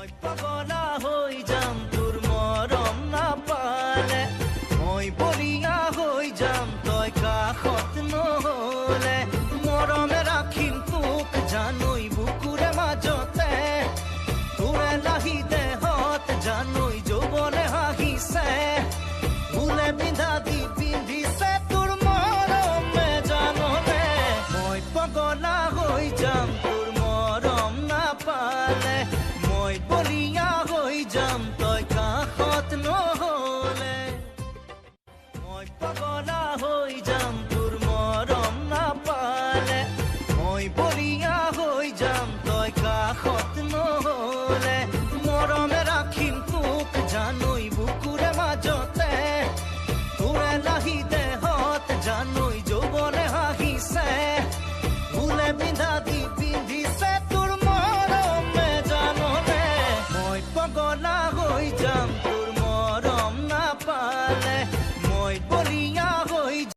মই পগলা হৈ যাম তোৰ মৰম নাপালে, মই বলিয়া হৈ যাম তই কাষত নহলে। মৰমে ৰাখিম তোক জানৈ বুকুৰে মাজতে, তোৰে লাহি দেহত জানৈ যৌৱনে হাঁহিছে। ফুলে বিন্ধা দি পিন্ধিছে তোৰ মৰমে জাননে। মই পগলা হৈ যাম তোৰ মৰম নাপালে, মই বলিয়া হৈ যাম তই কাষত নহলে। মই পগলা হৈ যাম তোৰ মৰম নাপালে, মই বলিয়া হৈ যাম তই কাষত নহলে। মৰমে ৰাখিম তোক জানৈ বুকুৰে মাজতে, তোৰে লাহি দেহত জানৈ যৌৱনে হাঁহিছে। ফুলে বিন্ধা দি পিন্ধিছে তোৰ মৰমে জাননে। মই পগলা হৈ যাম।